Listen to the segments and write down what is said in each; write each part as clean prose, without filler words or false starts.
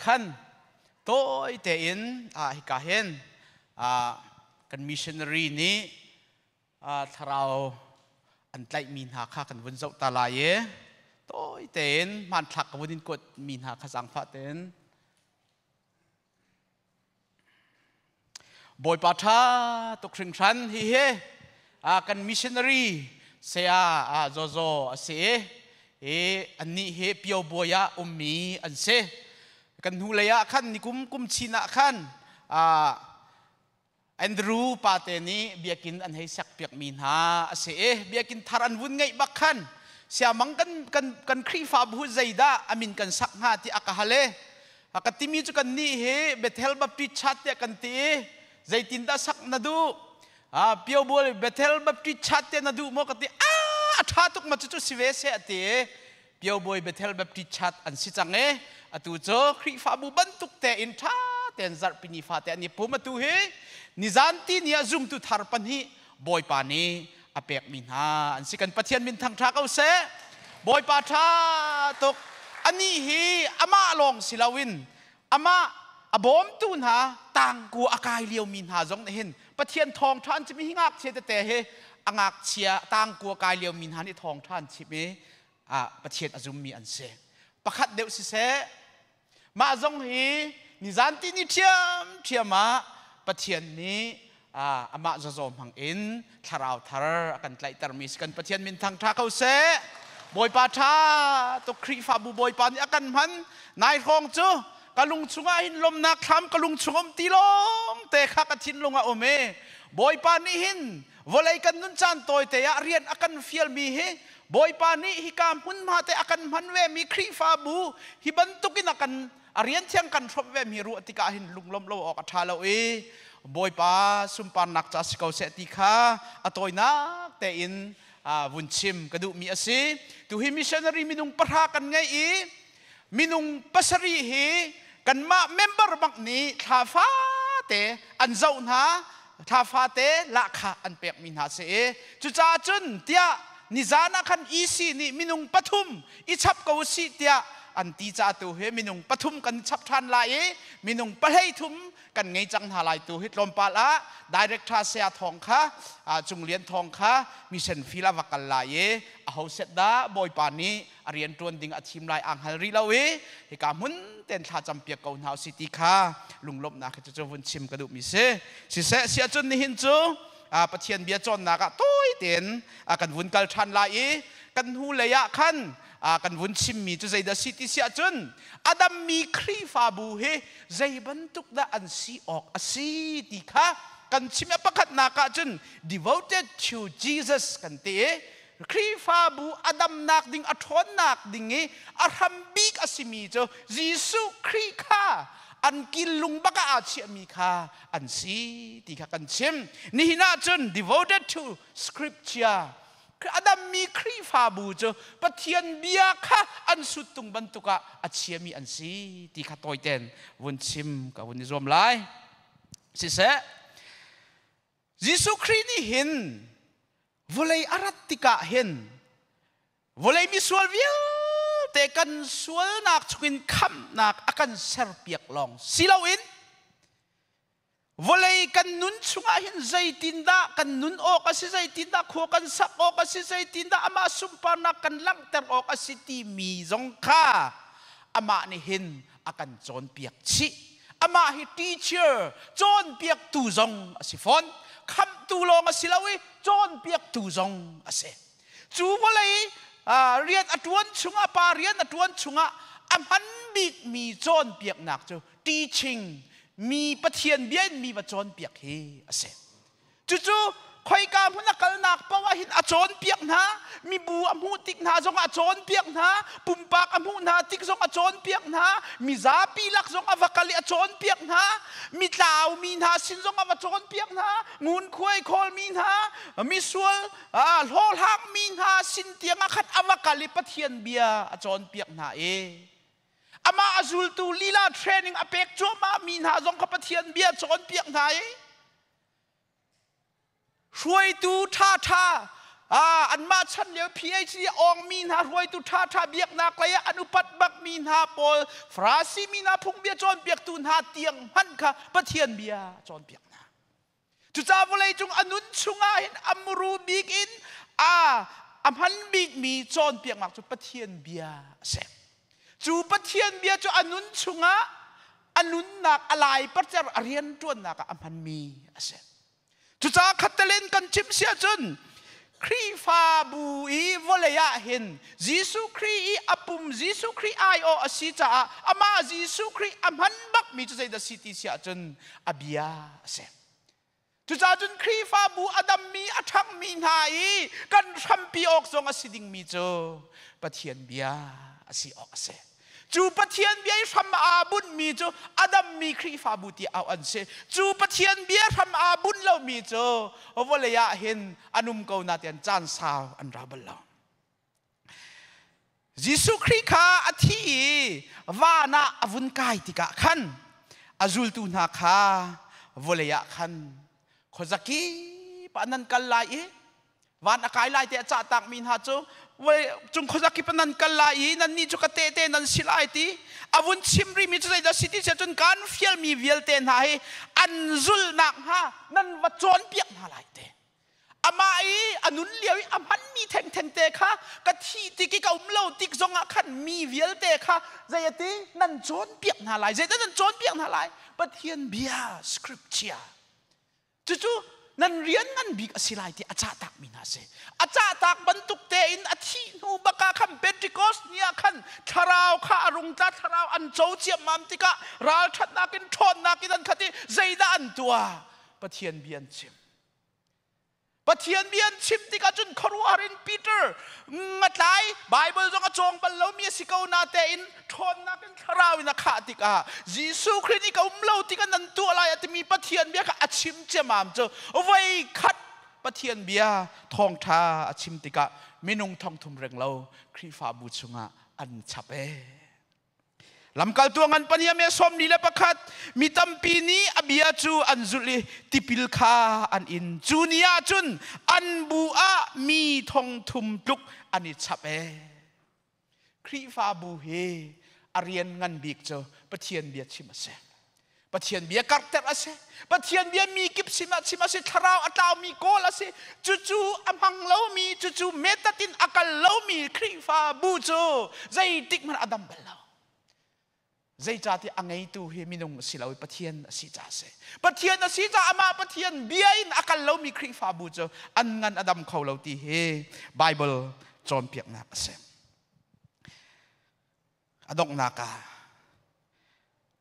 khan tawi tein hika hin kan missionary nih thlarau an tlaihmi hna kha kan vun zoh ta lai i tawi tein hmanthlak ka vun in kuat mi hna kha zaangfah tein. Bawipa ṭha tuk hringhran. Hihi kan missionary saya Zozo a si i annih hi Pio Buai ah ummi an si. Kan hnulei ah khan nikum kum chin ah khan Andrew pate nih biakinn an hei sakpiakmi hna a si i biakinn thar an vun ngeih bak khan siamang kan kan kan Khrihfabu zeidah a min kan sak hnga ti a ka hal i a ka timi cu kan nih hi Bethel Baptist Church tiah kan ti i zeitindah sak na duh, Pio Bual Bethel Baptist Church tiah na duh maw ka ti. A a ṭha tuk ma, cucu si ve seh a ti i Pio Bawi Bethel Baptist Church an si cang i atu cu Khrihfabu bantuk tein ṭha tein zarhpi ni fate an i pum. Atu hi nizan ti ni ah zumtu thar pahnih Bawipa nih a pekmi hna an si. Kan Pathian min thangṭha ko seh. Bawipa ṭha tuk. Anih hi amah lawng si loin amah a bawmtu hna, tangku a kai liomi hna zong nih hin Pathian thawngṭha an chim i hi ngakchia tete hi a ngakchia tangku a kai liomi hna nih thawngṭha an chim i Pathian a zummi an si. Pakhat deuh siseh, mah zong hi nizan ti ni ṭhiamṭhiam ah Pathian nih amah zazaw hmang in thlarau thar a kan tlaihtermi si. Kan Pathian min thang ṭha ko seh. Bawipa ṭha tuk. Khrihfabu Bawipa nih a kan hman. Nai hrawng cu ka lung chungah hin lawmnak thlam ka lung chung um ti lawng te kha ka thinlung a um i Bawipa nih hin vawlei kan nun caan tawite ah rian a kan fialmi hi, Bawipa nih hika hmunhma te a kan hman ve mi Khrihfabu hi bantukin a kan a rian thiang kan hrawmh ve mi ruah tikah hin lunglawmh lo awk a ṭha lo i Bawipa sunparnak ca si ko seh ti kha a tawinak tein vun chim ka duhmi a si. Tu hi missionary minung 10 kan ngei i minung 7 hi kanmah member bak nih thla fate an zoh hna, thla fate lahkhah an pekmi hna si i cucaah cun tiah nizan ah khan EC nih minung pathum i chap ko usih tiah an ti ca tu hi minung pathum kan chap ṭhan lai i minung 13 kan ngei cang hna lai. Tu hi tlawmpal ah director saya Thawng kha, Cung Lian Thawng kha mission field a va kal lai i a ho set dah Bawipa nih a rian ṭuan ding a thim lai aa hngal rih lo i hika hmun ten thla campiak ko hna usih ti kha lunglawmhnak hi cu vun chim ka duhmi si. Siseh, siah cun nihin cu Pathian bia cawnnak ah tawi tein kan vun kal ṭhan lai i kan hnu lei ah khan kan vun chimmi cu zeidah si ti siah cun a dammi Khrihfabu hi zei bantuk dah an si awk a si ti kha kan chim. A pakhatnak ah cun devoted to Jesus kan ti i Khrihfabu a damnak ding, a ṭhawnnak ding i a hram bik a simi cu Jesuh Khrih kha an kil lung bak ah aa chiahmi kha an si ti kha kan chim. Nihin ah cun devoted to scripture, a dammi Khrihfabu cu Pathian bia kha an suttung bantuk ah a chiami an si ti kha tawiten vun chim ka vun i zuam lai. Siseh, Jesuh Khrih nih hin vawlei a rat tikah hin vawlei misual vialte kan sualnak chungin khamhnak a kan serpiak lawng si loin vawlei kan nun chungah hin zeitindah kan nun awk a si, zeitindah khua kan sak awk a si, zeitindah amah sunparnak kan langhter awk a si timi zong kha amah nih hin a kan cawnpiak chih. Amah hi teacher, cawnpiaktu zong a si fawn. Khamhtu lawng a si lo i cawnpiaktu zong a si. Cu vawlei rian a ṭuan chungah, pa rian a ṭuan chungah a hman bikmi cawnpiaknak cu teaching, mi Pathian bia in mi va cawnpiak hi a si. Cucu khoika hmun a kalnak paoh ah hin a cawnpiak hna, mibu a hmuh tik hna zongah a cawnpiak hna, pumpak a hmuh hna tik zong a cawnpiak hna, mizapi lak zong a va kal i a cawnpiak hna, mitlau mi hna sin zong a va cawnpiak hna, ngunkhuai khawlmi hna, misual hlawhhlang mi hna sin tiang ah khan a va kal i Pathian bia a cawnpiak hna i amah a zultu lila training a pek cuahmah mi hna zong kha Pathian bia cawnpiak hna i hruaitu ṭhaṭha Ah, anmah chan lio PhD awngmi hna hruaitu ṭhaṭha biaknak lei ah an upat bakmi hna pawl Farasi mi hna phungbia cawnpiaktu hna tiang hmanh kha Pathian bia cawnpiak hna. Cucaah vawleicung a nun chungah hin a muru bik in a a hman bikmi cawnpiaknak cu Pathian bia a si. Cu Pathian bia cu a nun chungah a nunnak a lai parcer a rianṭuannak ah a hmanmi a si. Cucaah khattalen kan chim si ahcun Khrihfabu i vawlei ah hin Jesuh Khrih i a pum Jesuh Khrih aiawh a si caah amah Jesuh Khrih a hman bakmi cu zeidah si ti si ahcun a bia a si. Cucaah cun Khrihfabu a dammi a ṭhangmi hna i kan hrampi awk zong a si dingmi cu Pathian bia a si awk a si. Cu Pathian bia i hram aa bunhmi cu a dammi Khrihfabu ti auh an si. Cu Pathian bia hram aa bunh lomi cu vawlei ah hin an um ko na tian caan sau an ra bal lo. Jesuh Khrih kha a thi i van ah a vun kai tikah khan a zultu hna kha vawlei ah khan khuazakip ah nan kal lai i van a kai lai te a cah takmi hna cu cung khuazakip ah nan kal lai i nannih cu ka tehte nan si lai ti a vun chim rihmi cu zeidah si ti cun kan fialmi vialte hna hi an zulhnak hnga nan va cawnpiak hna lai te amah i a nun lio i a hmanmi thengtheng te kha ka thi tik i ka um lo tik zongah khan mi vialte kha zei a ti nan cawnpiak hna lai zeidah nan cawnpiak hna lai Pathian bia scripture Cucu nan rian ngan bik a si lai ti a cahtakmi hna a si. A cahtak bantuk tein a thih hnu bak ah khan Pentecost ni ah khan thlarau kha a rung tla thlarau an co ciammam tikah ralṭhatnak in ṭhawnnak in an khat i zeidah an tuah? Pathian bia an chim. Pathian bia an chim tikah cun khuaruahhar in Peter ngatlai Bible zong a cawng bal lomi a si ko na tein ṭhawnnak in thlarau in a khah tikah Jesuh Khrih nih ka um lo tikah nan tuah lai a timi Pathian bia kha a chim ciamam cu voi khat Pathian bia thawngṭha a chim tikah minung thongthum reng lo Khrihfabu chungah an chap ee. Lamkaltu ngan pahnih me 41 mi tampi nih a bia cu an zulh i tipil kha an in. Cu ni ah cun an bu ah mi 3000 tluk an i chap ee. Khrihfabu hi a rian ngan bik cu Pathian bia chim a si. Pathian bia karhter a si. Pathian bia mi kip sinah chim a si. Thlarau a tlaumi kawl a si. Cucu a hmang lomi, cucu metat in a kal lomi Khrihfabu cu zeitik hmanh a dam bal lo. Zeicahtiah a ngeitu hi minung a si lo i Pathian a si caah a si. Pathian a si caah amah Pathian bia in a kal lomi Khrihfabu cu an ngan a dam kho lo ti hi Bible cawnpiaknak a si. A donghnak ah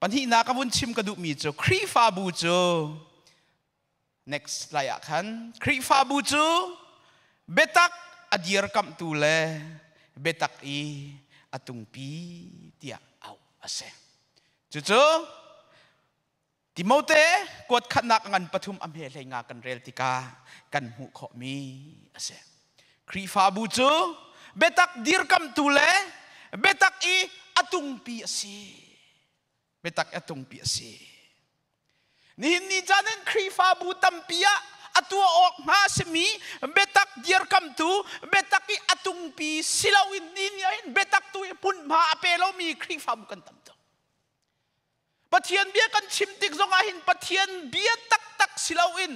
pahnihnak a vun chim ka duhmi cu Khrihfabu cu next slide ah khan Khrihfabu cu biatak a dirkamhtu le biatak i a tungpi tiah auh a si. Cucu Timote kuat khatnak ngan pathum a hme hlei nga kan rel tikah kan hmuh khawhmi a si. Khrihfabu cu biatak dirkamtu le biatak i a tungpi a si. Biatak a tungpi a si. Nihin ni caan in Khrihfabu tampi ah a tuah awk hnga simi biatak dirkamtu biatak i a tungpi si loin ni ni ah hin biatak tu i hmunhma a pe lomi Khrihfabu kan tam tuk. Pathian bia kan chim tik zongah hin Pathian bia taktak si loin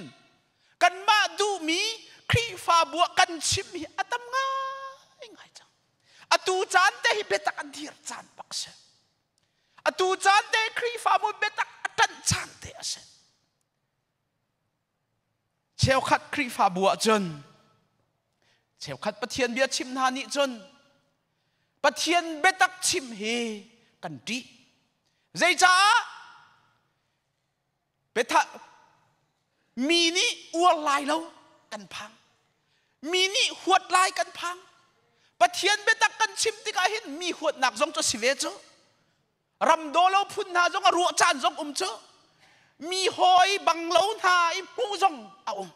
kanmah duhmi Khrihfabu ah kan chim hi a tam ngaingai cang. Atu caan te hi biatak a dir caan bak si. Atu caan te Khrihfabu biatak a ṭanh caan te a si. Cheukhat Khrihfabu ah cun cheukhat Pathian bia chim hna nih cun Pathian biatak chim hi kan ṭih. Zeicah? Biathah mi nih uar lai lo kan phang. Mi nih huat lai kan phang. Pathian biatak kan chim tikah hin mi huatnak zong cu si ve cu. Ram daw lo phun hna zong a ruah caan zong um cu. Mi hawi bang lo hna i hmuh zong a um.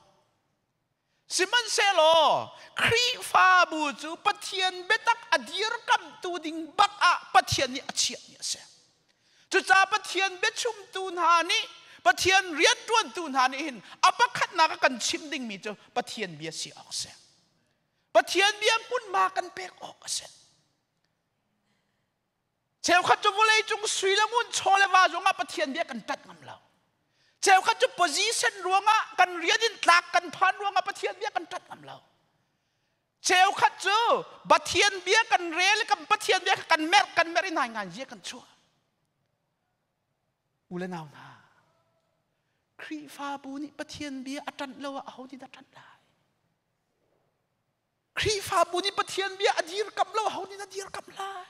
Sihmanhsehlaw Khrihfabu cu Pathian biatak a dirkamhtu ding bak ah Pathian nih a chiahmi a si. Cucaah Pathian biachimtu hna nih Pathian rianṭuantu hna nih hin a pakhatnak a kan chim dingmi cu Pathian bia si awk a si. Pathian bia hmunhma kan pek awk a si. Cheukhat cu vawlei cung sui le ngun chaw le va zongah Pathian bia kan ṭanh ngam lo. Cheukhat cu position ruangah kan rian in tlak kan phan ruangah Pathian bia kan ṭanh ngam lo. Cheukhat cu Pathian bia kan rel kan Pathian bia kan merh kan merh i nai ngan zia kan chuah. U le nau hna, Khrihfabu nih Pathian bia a ṭanh lo ah aho nih dah ṭanh lai? Khrihfabu nih Pathian bia a dirkamh lo aho nih dah dirkamh lai?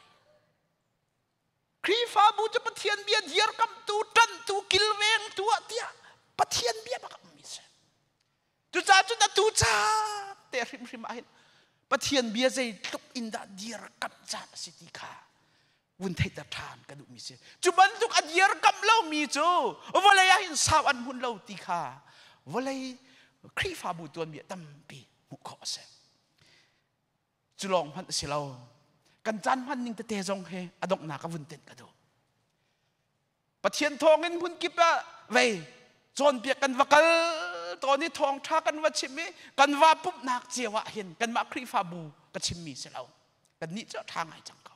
Khrihfabu cu Pathian bia dirkamhtu, ṭanhtu, kilvengtu ah tiah Pathian bia bak a ummi si. Cucaah cun atu caan te hrimhrim ah hin Pathian bia zeitluk in dah dirkamh caan a si ti kha vun theihter ṭhan ka duhmi si. Cu bantuk a dirkamh lomi cu vawlei ah hin sau an hmun lo ti kha vawlei Khrihfabu tuanbia tampi hmuh khawh a si. Cu lawng hmanh a si lo. Kan caan hman ning tete zong hi a donghnak a vun tenh ka duh. Pathian thawngin hmun kip ah vei cawnpiak kan va kal tawn i thawngṭha kan va chim i kan va pumhnak cio ah hin kanmah Khrihfabu ka chimmi si lo. Kannih cu a ṭha ngai cang ko.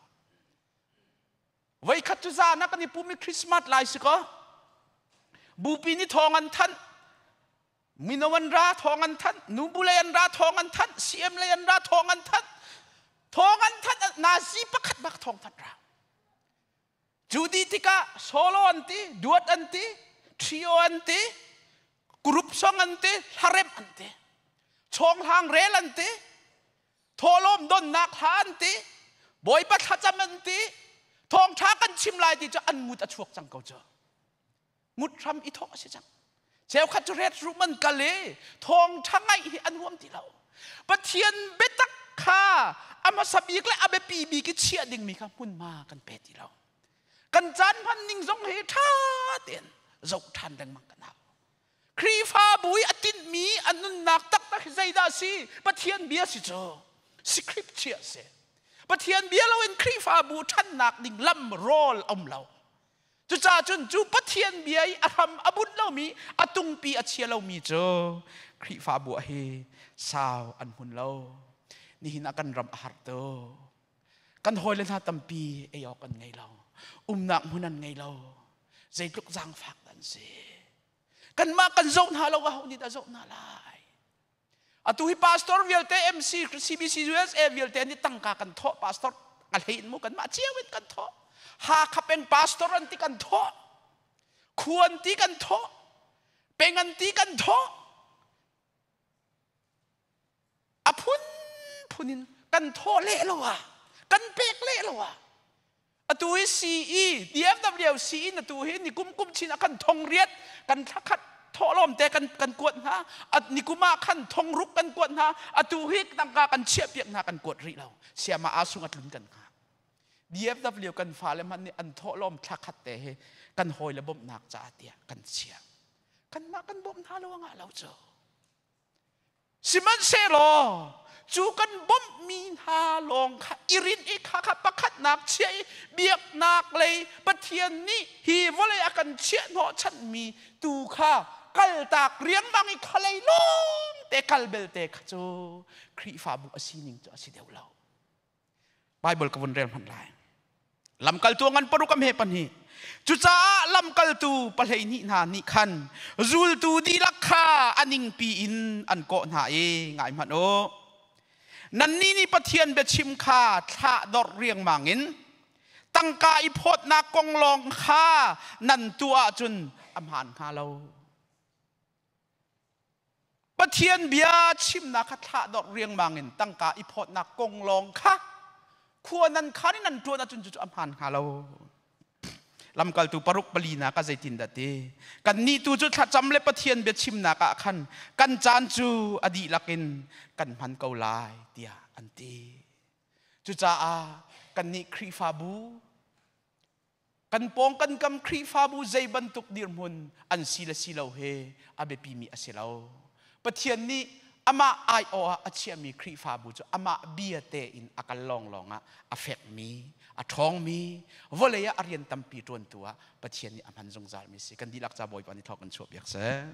Voikhat cu zan ah kan i pum i Christmas lai si kaw bupi nih thawng an thanh mino an ra thawng an thanh nubu lei an ra thawng an thanh CM lei an ra thawng an thanh thawng an thanh nazi pakhat bak thawng thanh ra Cu dih tikah solo an ti, duat an ti, trio an ti, group song an ti, hlaremh an ti, chawnghlang rel an ti, thawhlawm donnak hla an ti, Bawipa thlacam an ti, thawngṭha kan chim lai ti cu an mut a chuak cang ko cu. Mut hram i thawh a si cang. Cheukhat cu ret rum an kal i thawngṭha ngaih hi an huam ti lo. Pathian biatak kha a hmasa bik le a biapi bik i chiah dingmi kha hmunhma kan pe ti lo. Kan caan hman ning zong hi ṭha tein zoh ṭhan lengmang kan hau. Khrihfabu i a tinhmi a nunnak taktak hi zeidah a si? Pathian bia si cu. Scripture si. Pathian bia loin Khrihfabu ṭhannak ding lam rawl a um lo. Cucaah cun cu Pathian bia i a hram a bunh lomi, a tungpi a chia lomi cu Khrihfabu ah hi sau an hmun lo. Nihin ah kan ram a har tuk. Kan hawile hna tampi ei awk an ngei lo. Umnak hmun an ngei lo. Zeitluk zaangfak dah an si. Kanmah kan zoh hna lo aho nih dah zoh hna lai? Atu hi pastor vialte MC CBC USA vialte nih tangka kan thawh pastor a hlei in mu kanmah cio in kan thawh Hakha peng pastor an ti kan thawh khuan ti kan thawh peng an ti kan thawh a phun phun in kan thawh leh lo ah kan pek leh lo ah Atu hi CE, DFW CE na tu hi ni kum kum chin ah kan thong riat kan thlakhat thawhlawm te kan kan kuat hna at ni kum ah khan thong ruk kan kuat hna atu hi tangka kan chiah piak hna kan kuat rih lo siama asung atlun kan hnga DFW kan fale hmanh nih an thawhlawm thlakhat te hi kan hawi le bawmhnak caah tiah kan chia kanmah kan bawmh hna lo angah lo cu Sihmanhsehlaw cu kan bawmhmi hna lawng kha i rinh i kha kha pakhatnak chiah i biaknak lei Pathian nih hi vawlei a kan chiah hnawhchanhmi tu kha kaltak riangmang i khalei lawng te kal belte kha cu Khrihfabu a sining cu a si deuh lo. Bible ka vun rel hmanh lai. Lamkaltu ngan paruk am he pahnih. Cucaah lamkaltu 12 hna nih khan zultu dihlak kha a ningpi in an kawh hna i ngai hmanh u. Nannih nih Pathian biachim kha thlah dorh riangmang in tangka i phawtnak kong lawng kha nan tuah ahcun a hmaan hnga lo. Pathian bia chimnak kha thlahdorh riangmang in tangka i phawtnak kong lawng kha khua nan khan in nan ṭuan ahcun cucu a hmaan hnga lo. Lamkaltu paruk palinak ah zeitindah ti? Kannih tu cu thlacam le Pathian bia chimnak ah khan kan caan cu a dihlak in kan hman ko lai tiah an ti. Cucaah kannih Khrihfabu Kan pawng kan kam Khrihfabu zei bantuk dirhmun an si le si lo he a biapimi a si lo. Pathian nih amah aiawh ah a chiahmi Khrihfabu cu amah bia tein a kal lawnglawng ah a fekmi, a ṭhawngmi, vawlei ah a rian tampi ṭuantu ah Pathian nih a hman zungzalmi si. Kan dihlak ca Bawipa nih thawk kan chuahpiak seh.